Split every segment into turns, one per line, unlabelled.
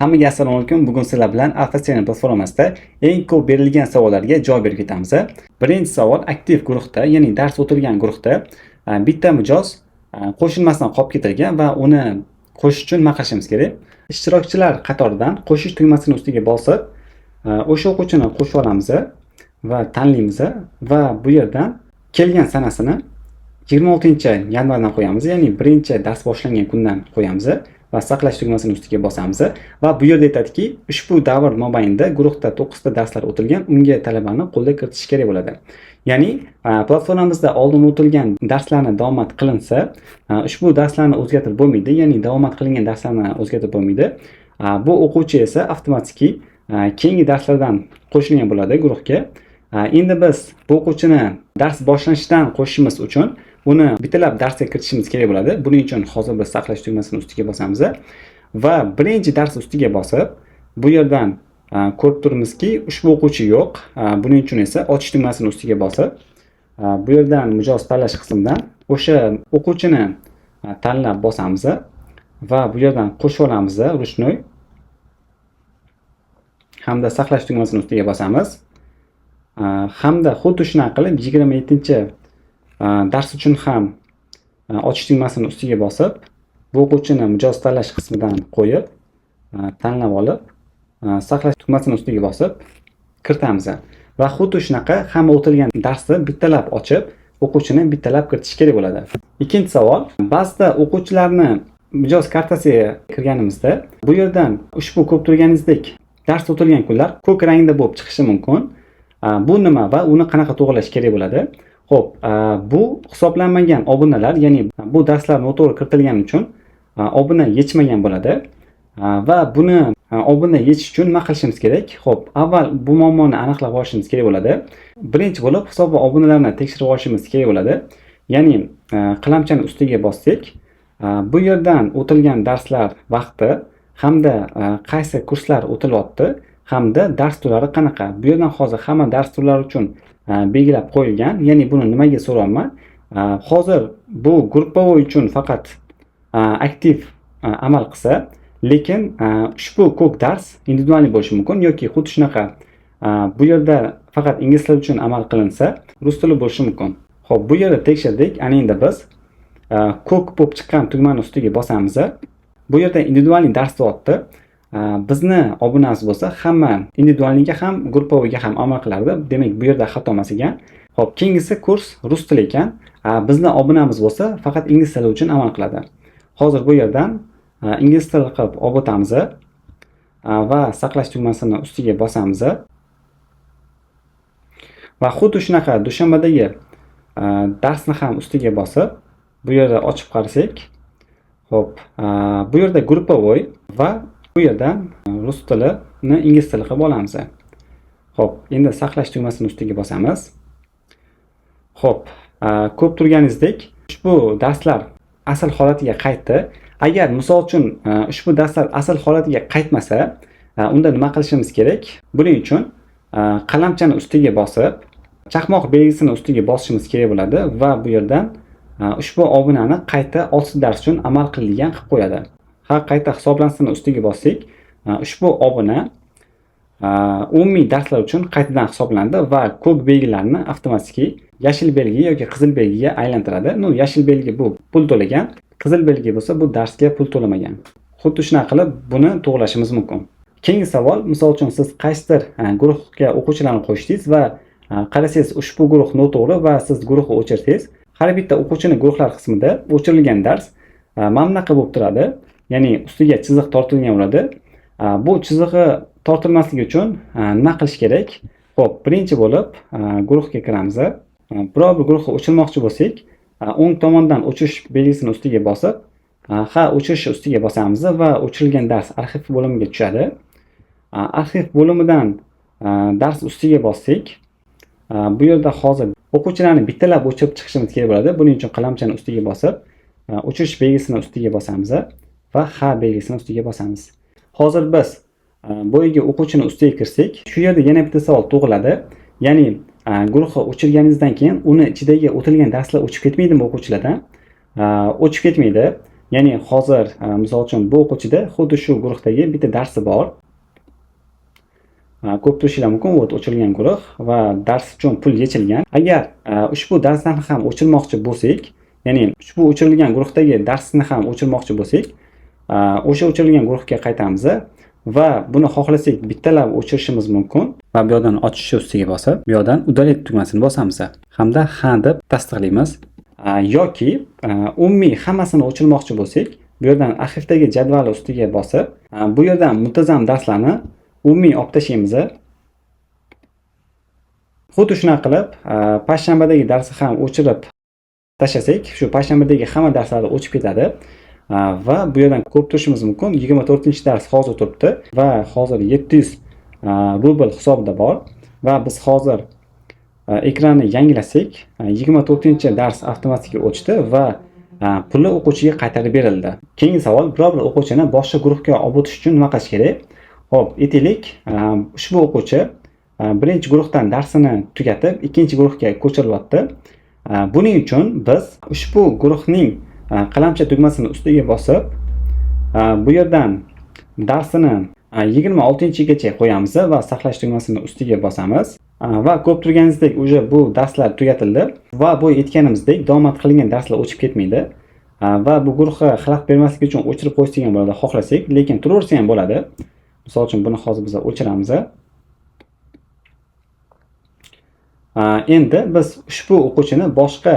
Hammaga assalomu alaykum. Bugun sizlar bilan Alfa platformasida eng ko'p berilgan savollarga javob berib ketamiz. Birinchi savol: aktiv guruhda, ya'ni dars o'tilgan guruhda bitta mijoz qo'shilmasdan qolib ketilgan va uni qo'shish uchun nima qilishimiz kerak? Ishtirokchilar qatoridan qo'shish tugmasini ustiga bosib, o'sha o'quvchini qo'shib olamiz va tanlaymiz va bu yerdan kelgan sanasini 26 yanvardan qo'yamiz, ya'ni birinchi dars boshlangan kundan qo'yamiz va saqlash tugmasini ustiga bosamiz. Va bu yerda aytadiki, ushbu davr mobaynida guruhda to'qqizta darslar o'tilgan, unga talabani qo'lda kiritish kerak bo'ladi. Ya'ni platformamizda oldin o'tilgan darslarni davomat qilinsa, ushbu darslarni o'zgartirib bo'lmaydi, ya'ni davomat qilingan darslarni o'zgartirib bo'lmaydi. Bu o'quvchi esa avtomatik keyingi darslardan qo'shilgan bo'ladi guruhga. Endi biz bu o'quvchini dars boshlanishidan qo'shishimiz uchun uni bittalab darsga kiritishimiz kerak bo'ladi. Buning uchun hozir biz saqlash tugmasini ustiga bosamiz va birinchi dars ustiga bosib, bu yerdan ko'rib turibmizki, ushbu o'quvchi yo'q. Buning uchun esa ochish tugmasini ustiga bosib, bu yerdan mijoz tanlash qismidan o'sha o'quvchini tanlab bosamiz va bu yerdan qo'shib olamiz ручной hamda saqlash tugmasini ustiga bosamiz. Hamda xuddi shunaqa qilib 27 dars uchun ham ochish tugmasini ustiga bosib, bu o'quvchini mijoz tanlash qismidan qo'yib, tanlab olib, saqlash tugmasini ustiga bosib kiritamiz. Va xuddi shunaqa hamma o'tilgan darsni bittalab ochib, o'quvchini bittalab kiritish kerak bo'ladi. Ikkinchi savol: ba'zida o'quvchilarni mijoz kartasiga kirganimizda bu yerdan ushbu ko'rib turganingizdek dars o'tilgan kunlar ko'k rangda bo'lib chiqishi mumkin. Bu nima va uni qanaqa to'g'irlash kerak bo'ladi? Xo'p, bu hisoblanmagan obunalar, ya'ni bu darslar noto'g'ri kiritilgani uchun obuna yechmagan bo'ladi. Va buni obuna yechish uchun nima qilishimiz kerak? Xo'p, avval bu muammoni aniqlab olishimiz kerak bo'ladi. Birinchi bo'lib hisob va obunalarni tekshirib olishimiz kerak bo'ladi. Ya'ni qalamchani ustiga bossak, bu yerdan o'tilgan darslar vaqti hamda qaysi kurslar o'tilyapti hamda dars turlari qanaqa. Bu yerdan hozir hamma dars turlari uchun belgilab qo'yilgan. Ya'ni buni nimaga so'rayapman? Hozir bu групповой uchun faqat aktiv amal qilsa, lekin ushbu ko'k dars индивидуальный bo'lishi mumkin yoki xuddi shunaqa bu yerda faqat ingliz tili uchun amal qilinsa, rus tili bo'lishi mumkin. Xo'p, bu yerda tekshirdik. Ana endi biz ko'k bo'lib chiqqan tugmani ustiga bosamiz. Bu yerda индивидуальный dars deyapti. Bizni obunamiz bo'lsa, hamma индивидуальный ga ham, групповой ga ham amal qilardi. Demak, bu yerda xato emas ekan. Xo'p, keyingisi kurs rus tili ekan. Bizni obunamiz bo'lsa, faqat ingliz tili uchun amal qiladi. Hozir bu yerdan ingliz tili qilib olib o'tamiz va saqlash tugmasini ustiga bosamiz. Va xuddi shunaqa dushanbadagi darsni ham ustiga bosib, bu yerda ochib qarasak, xo'p, bu yerda групповой va bu yerdan rus tilini ingliz tili qilib olamiz. Xo'p, endi saqlash tugmasini ustiga bosamiz. Xo'p, ko'rib turganingizdek, ushbu darslar asl holatiga qaytdi. Agar misol uchun ushbu darslar asl holatiga qaytmasa, unda nima qilishimiz kerak? Buning uchun qalamchani ustiga bosib, chaqmoq belgisini ustiga bosishimiz kerak bo'ladi va bu yerdan ushbu obunani qayta 6 dars uchun amal qiladigan qilib qo'yadi. Ha, qayta hisoblansin ustiga bossak, ushbu obuna umumiy darslar uchun qaytadan hisoblanadi va ko'k belgilarni avtomatik yashil belgi yoki qizil belgiga aylantiradi. Ну, yashil belgi bu pul to'lagan, qizil belgi bo'lsa bu darsga pul to'lamagan. Xuddi shunaqa qilib buni to'g'irlashimiz mumkin. Keyingi savol: misol uchun siz qaysidir guruhga o'quvchilarni qo'shdingiz va qarasangiz, ushbu guruh noto'g'ri va siz guruhni o'chirsangiz, har bitta o'quvchini guruhlar qismida o'chirilgan dars mana bunaqa bo'lib turadi. Ya'ni ustiga chiziq tortilgan bo'ladi. Bu chizig'i tortilmasligi uchun nima qilish kerak? Xo'p, birinchi bo'lib guruhga kiramiz. Biror bir guruhni o'chirmoqchi bo'lsak, o'ng tomondan o'chirish belgisini ustiga bosib, ha, o'chirish ustiga bosamiz va o'chirilgan dars arxiv bo'limiga tushadi. Arxiv bo'limidan dars ustiga bossak, bu yerda hozir o'quvchilarni bittalab o'chirib chiqishimiz kerak bo'ladi. Buning uchun qalamchani ustiga bosib, o'chirish belgisini ustiga bosamiz va ha belgisini ustiga bosamiz. Hozir biz boyagi o'quvchini ustiga kirsak, shu yerda yana bitta savol tug'iladi. Ya'ni guruhni o'chirganingizdan keyin uni ichidagi o'tilgan darslar o'chib ketmaydimi o'quvchilardan? O'chib ketmaydi. Ya'ni hozir misol uchun bu o'quvchida xuddi shu guruhdagi bitta darsi bor. Ko'rib turishinglar mumkin, вот o'chirilgan guruh va dars uchun pul yechilgan. Agar ushbu darslarni ham o'chirmoqchi bo'lsak, ya'ni ushbu o'chirilgan guruhdagi darsni ham o'chirmoqchi bo'lsak, o'sha o'chirilgan guruhga qaytamiz va buni xohlasak bittalab o'chirishimiz mumkin va bu yoqdan ochish ustiga bosib, bu yoqdan удалить tugmasini bosamiz hamda ha deb tasdiqlaymiz. Yoki umumiy hammasini o'chirmoqchi bo'lsak, bu yerdan arxivdagi jadval ustiga bosib, bu yerdan muntazam darslarni umumiy olib tashlaymiz. Xuddi shunaqa qilib, payshanbadagi darsni ham o'chirib tashlasak, shu payshanbadagi hamma darslar o'chib ketadi. Va bu yerdan ko'rib turishimiz mumkin, 24-dars hozir turibdi va hozir 700 rubl hisobida bor va biz hozir ekranni yangilasak, 24-dars avtomatik o'chdi va puli o'quvchiga qaytarib berildi. Keyingi savol: biror bir o'quvchini boshqa guruhga olib o'tish uchun nima qilish kerak? Xo'p, aytaylik, ushbu o'quvchi birinchi guruhdan darsini tugatib, ikkinchi guruhga ko'chirilyapti. Buning uchun biz ushbu guruhning qalamcha tugmasini ustiga bosib, bu yerdan darsini 26-gacha qo'yamiz va saqlash tugmasini ustiga bosamiz. Va ko'rib turganingizdek, уже bu darslar tugatildi va bu aytganimizdek davom qilingan darslar o'chib ketmaydi. Va bu guruhga xalaqit bermaslik uchun o'chirib qo'ysak ham bo'ladi xohlasak, lekin turaversa ham bo'ladi. Misol uchun buni hozir biz o'chiramiz. Endi biz ushbu o'quvchini boshqa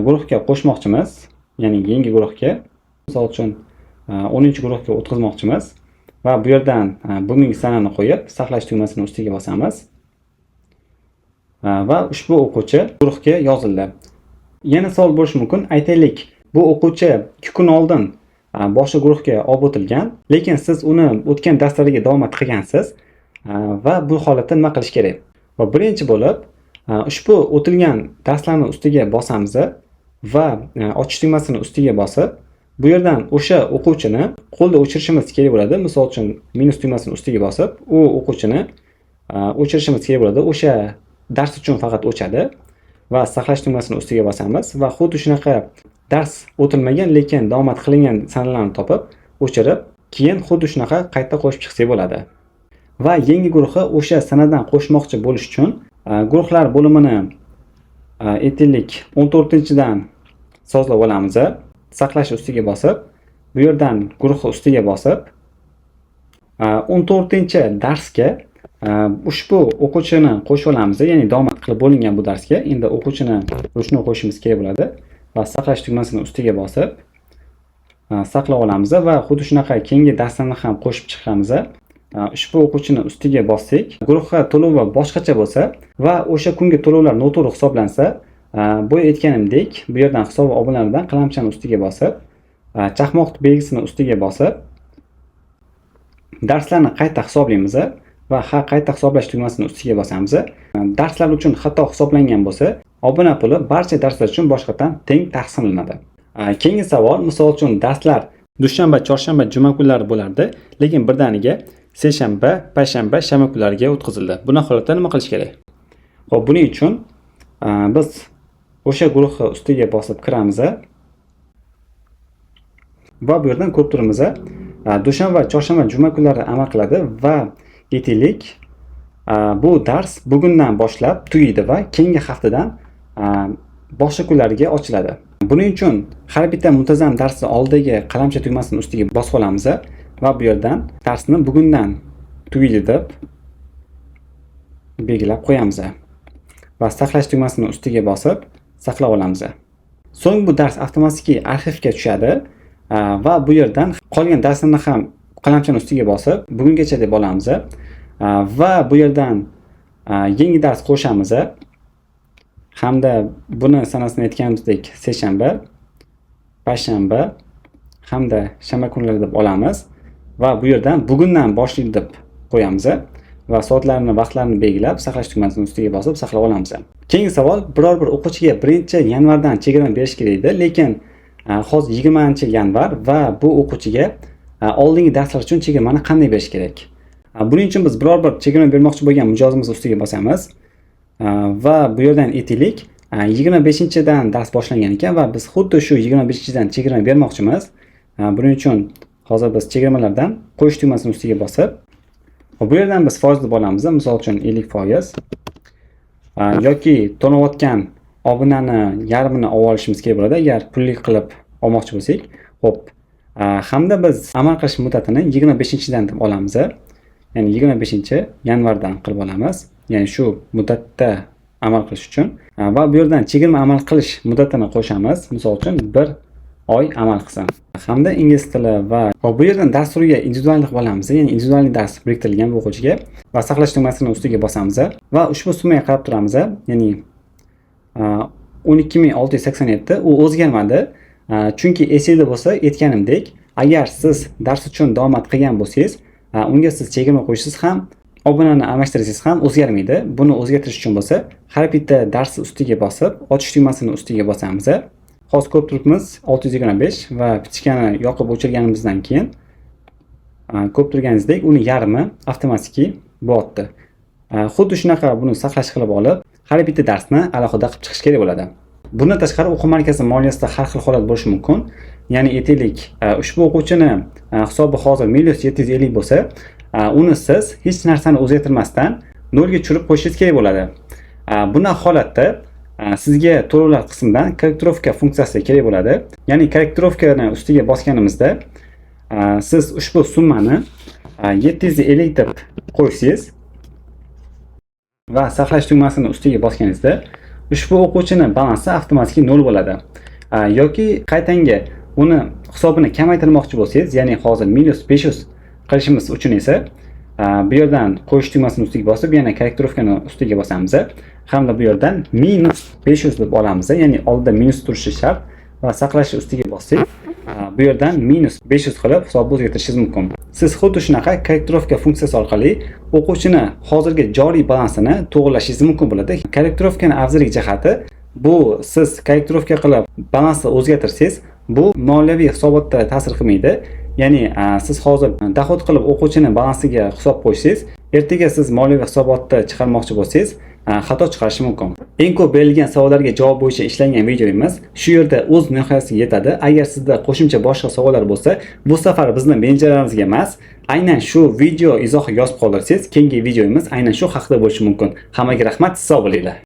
guruhga qo'shmoqchimiz, ya'ni yangi guruhga. Misol uchun 10-guruhga o'tkazmoqchimiz va bu yerdan bugungi sanani qo'yib, saqlash tugmasini ustiga bosamiz. Va ushbu o'quvchi guruhga yozildi. Yana savol bo'lishi mumkin. Aytaylik, bu o'quvchi 2 kun oldin boshqa guruhga olib o'tilgan, lekin siz uni o'tgan darslariga davom qilgansiz va bu holatda nima qilish kerak? Va birinchi bo'lib ushbu o'tilgan darslarni ustiga bosamiz va ochish tugmasini ustiga bosib, bu yerdan o'sha o'quvchini qo'lda o'chirishimiz kerak bo'ladi. Misol uchun minus tugmasini ustiga bosib, u o'quvchini o'chirishimiz kerak bo'ladi. O'sha dars uchun faqat o'chadi va saqlash tugmasini ustiga bosamiz va xuddi shunaqa dars o'tilmagan, lekin davom qilingan sanalarni topib, o'chirib, keyin xuddi shunaqa qayta qo'shib chiqsak bo'ladi. Va yangi guruhga o'sha sanadan qo'shmoqchi bo'lish uchun guruhlar bo'limini aytaylik 14-dan sozlab olamiz. Saqlash ustiga bosib, bu yerdan guruh ustiga bosib, 14-darsga ushbu o'quvchini qo'shib olamiz, ya'ni davom qilib bo'lingan bu darsga endi o'quvchini ручной qo'shishimiz kerak bo'ladi va saqlash tugmasini ustiga bosib, saqlab olamiz va xuddi shunaqa keyingi darslarni ham qo'shib chiqamiz. Ushbu o'quvchini ustiga bossak, guruhga to'lovi boshqacha bo'lsa va o'sha kungi to'lovlar noto'g'ri hisoblansa, boya aytganimdek, bu yerdan hisob obunalardan qalamchani ustiga bosib, chaqmoq belgisini ustiga bosib, darslarni qayta hisoblaymiz va ha qayta hisoblash tugmasini ustiga bosamiz. Darslar uchun xato hisoblangan bo'lsa, obuna puli barcha darslar uchun boshqatdan teng taqsimlanadi. Keyingi savol, misol uchun darslar dushanba, chorshanba, juma kunlari bo'lardi, lekin birdaniga seshanba, payshanba, shanba kunlariga o'tkazildi. Bunaqa holatda nima qilish kerak? Xo'p, buning uchun biz o'sha guruhni ustiga bosib kiramiz va bu yerdan ko'rib turibmiz, dushanba, chorshanba, juma kunlari amal qiladi va aytaylik, bu dars bugundan boshlab tugaydi va keyingi haftadan boshqa kunlarga ochiladi. Buning uchun har bitta muntazam darsni oldidagi qalamcha tugmasini ustiga bosib olamiz va bu yerdan darsni bugundan tugaydi deb belgilab qo'yamiz va saqlash tugmasini ustiga bosib saqlab olamiz. So'ng bu dars avtomatik arxivga tushadi va bu yerdan qolgan darsni ham qalamchani ustiga bosib bugungacha deb olamiz va bu yerdan yangi dars qo'shamiz hamda buni sanasini aytganimizdek seshanba, payshanba hamda shanba kunlari deb olamiz va bu yerdan bugundan boshlaydi deb qo'yamiz va soatlarini, vaqtlarini belgilab saqlash tugmasini ustiga bosib saqlab olamiz. Keyingi savol, biror bir o'quvchiga 1-yanvardan chegirma berish kerak edi, lekin hozir 20-yanvar va bu o'quvchiga oldingi darslar uchun chegirmani qanday berish kerak? Buning uchun biz biror bir chegirma bermoqchi bo'lgan mijozimiz ustiga bosamiz va bu yerdan aytaylik 25-dan dars boshlangan ekan va biz xuddi shu 25-dan chegirma bermoqchimiz. Buning uchun hozir biz chegirmalardan qo'yish tugmasini ustiga bosib, bu yerdan biz foiz deb olamiz. Misol uchun, 50% yoki to'lanayotgan obunani yarmini olib olishimiz kerak bo'ladi, agar pullik qilib olmoqchi bo'lsak. Xo'p, hamda biz amal qilish muddatini 25-dan deb olamiz. Ya'ni 25 yanvardan qilib olamiz. Ya'ni shu muddatda amal qilish uchun va bu yerdan chegirma amal qilish muddatini qo'shamiz. Misol uchun, bir oy amal qilsin. Hamda ingliz tili va bu yerdan dars turiga индивидуальный qilib olamiz. Ya'ni индивидуальный dars biriktirilgan bu o'quvchiga va saqlash tugmasini ustiga bosamiz va ushbu summaga qarab turamiz. Ya'ni 12 687, u o'zgarmadi. Chunki esingizda bo'lsa, aytganimdek, agar siz dars uchun daromad qilgan bo'lsangiz, unga siz chegirma qo'yishsiz ham, obunani almashtirsangiz ham o'zgarmaydi. Buni o'zgartirish uchun bo'lsa, har bitta dars ustiga bosib, ochish tugmasini ustiga bosamiz. Hozir ko'rib turibmiz, 625 va птичка ni yoqib o'chirganimizdan keyin ko'rib turganingizdek, uni yarmi avtomatik bo'lyapti. Xuddi shunaqa buni saqlash qilib olib, har bitta darsni alohida qilib chiqish kerak bo'ladi. Bundan tashqari, o'quv markazi moliyasida har xil holat bo'lishi mumkin. Ya'ni aytaylik, ushbu o'quvchini hisobi hozir -750 bo'lsa, uni siz hech narsani o'zgartirmasdan nolga tushirib qo'yishingiz kerak bo'ladi. Bunaqa holatda sizga to'lovlar qismidan корректировка funksiyasi kerak bo'ladi. Ya'ni корректировка ni ustiga bosganimizda siz ushbu summani 750 deb qo'ysangiz va saqlash tugmasini ustiga bosganingizda ushbu o'quvchini balansi avtomatik nol bo'ladi. Yoki qaytanga uni hisobini kamaytirmoqchi bo'lsangiz, ya'ni hozir -500 qilishimiz uchun esa bu yerdan qo'yish tugmasini ustiga bosib, yana корректировка ni ustiga bosamiz hamda bu yerdan -500 deb olamiz. Ya'ni oldida minus turishi shart va saqlash ustiga bossak, bu yerdan -500 qilib hisobni o'zgartirishingiz mumkin. Siz xuddi shunaqa корректировка funksiyasi orqali o'quvchini hozirgi joriy balansini to'g'rilashingiz mumkin bo'ladi. Корректировка ni afzallik jihati bu: siz корректировка qilib balansni o'zgartirsangiz, bu moliyaviy hisobotda ta'sir qilmaydi. Ya'ni siz hozir доход qilib o'quvchini balansiga hisob qo'ysangiz, ertaga siz moliyaviy hisobotda chiqarmoqchi bo'lsangiz, xato chiqarishi mumkin. Eng ko'p berilgan savollarga javob bo'yicha ishlangan videomiz shu yerda o'z nihoyasiga yetadi. Agar sizda qo'shimcha boshqa savollar bo'lsa, bu safar bizni menejerarimizga emas, aynan shu video izohi yozib qoldirsangiz, keyingi videomiz aynan shu haqida bo'lishi mumkin. Hammaga rahmat, sog' bo'linglar.